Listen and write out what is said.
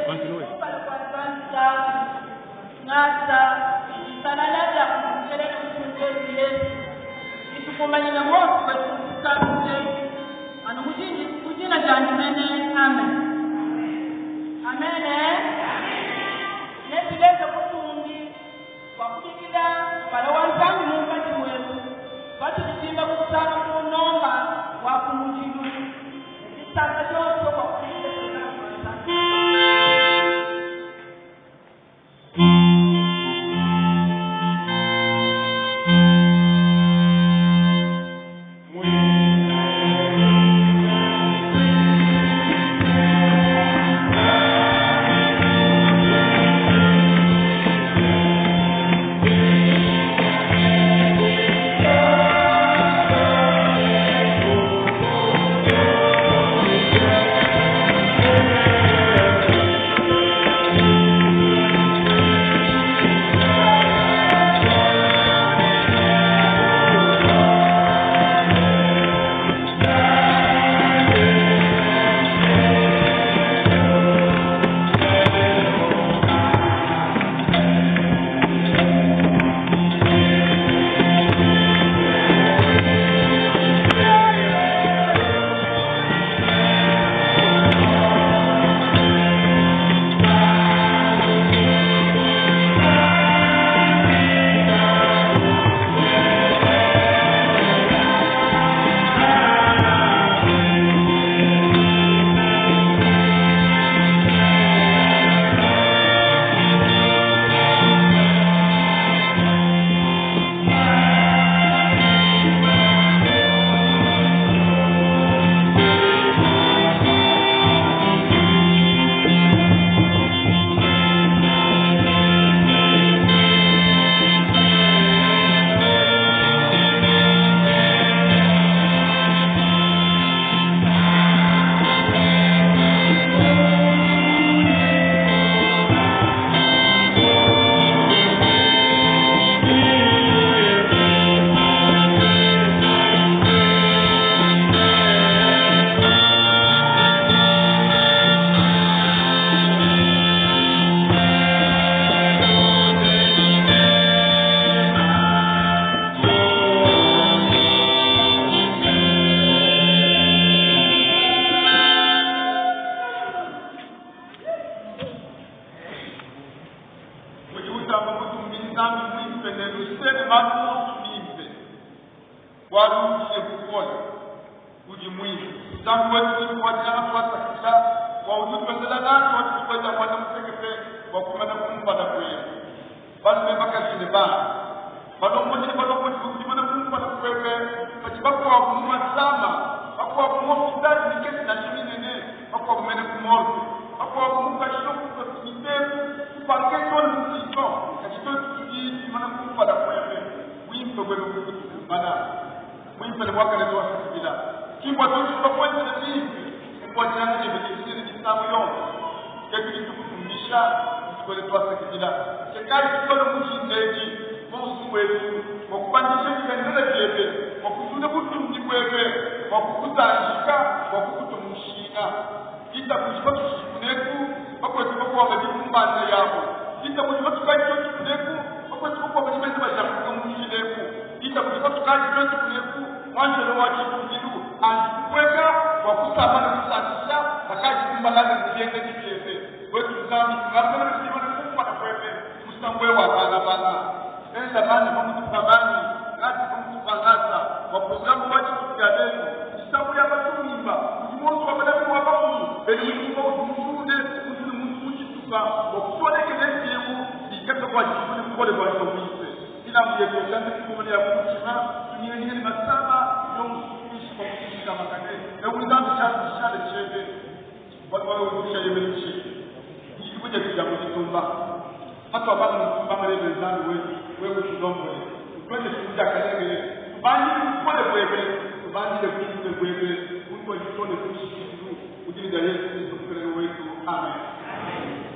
Continue. Amen. Amen. Netuleze butumbi bwa kubikila mpala wa Nzambi munkatshi muetu patudi kusanga kunonga wa kumudilu disanka dionso bua kubikila Nzambi wa Nzambi. Udi utamba kutumbila Nzambi muimpe ne luse ne malu onso mimpe, bualu udi ne bukole, udi muimpe. Nzambi wetu muimpe wa dinanga, tuasakidila bua udi utuenzela natshi wa dituku dia muanda mutekete bua kumana kumpala kuebe. Balume, bakaji ne bana, balombodi ne balombodi bakudimana kumpala kuebe, padi bakuabu mu masama, bakuabu mu hopitali mikese nansha minene, bakuabu mene ku morgue, bakuabu mu kasho, ku proximite, ku parquet to mu prison, kadi tuetu tudi tuimana kumpala kuebe. Buimpe buebe budi butukumbana, buimpe ne buakane tuasakidila. Ki mbua tuetu bakuenzele bimpe, ke bua dinanga diebe didi dinene misangu yonso. Ke tudi tukutumbisha, tukuele tuasakidila. Ke kayi tuikale mu dinda edi bonso buetu bua kubandisha dibendele diebe, bua kujula butumbi buebe, bua kukuzanjika, bua kukutua mushinga. Ditabuja patudi kuneku, bakuetu bakuabu badi mu mbanda yabu. Ditabuja patukadi tuetu kuneku, bakuetu bakuabu badi benda bajakuka mu njila eku. Ditabuja patukadi tuetu kuneku, muanjelo wa tshitudilu anji kupueka bua kusamba ne kusankisha bakadi kumbalanda ne bienzedi biebe. Wetu Nzambi, tungakana bidimana kumpala kuebe musambu eu wa bana bana. Enza manyi pamutu pa manyi, ngasa pamutu pa ngasa, bua programme wa dituku dia lelu. Misambu ya batumimba, udi muonso wa balami wa bakulu bena mudimu udi mufunde muntu ne muntu mu tshitupa bua kutuala ekeleziya eu bikale bakuatshibue ne bukole bua Nyuma Muimpe. Milambu yetu ya tshianza mikumane ya ku mutshima, tunyinganyinga ne masama yonso kuinshi kua mutshi mutshiamakane eu. Nzambi tshianza tshishale tshiebe, bualu bua wewe udi ushaye Dituku dietu dia kuditumba patuabanga mutumbanga lelu, Nzambi wetu, wewe utulombole, utuendeshe mu diakalengele, tubandile bukole buebe, tubandile buimpe buebe, butuaditole ku nshikidilu, mu dina dia Yesu Kristo Mukelenge wetu, amen.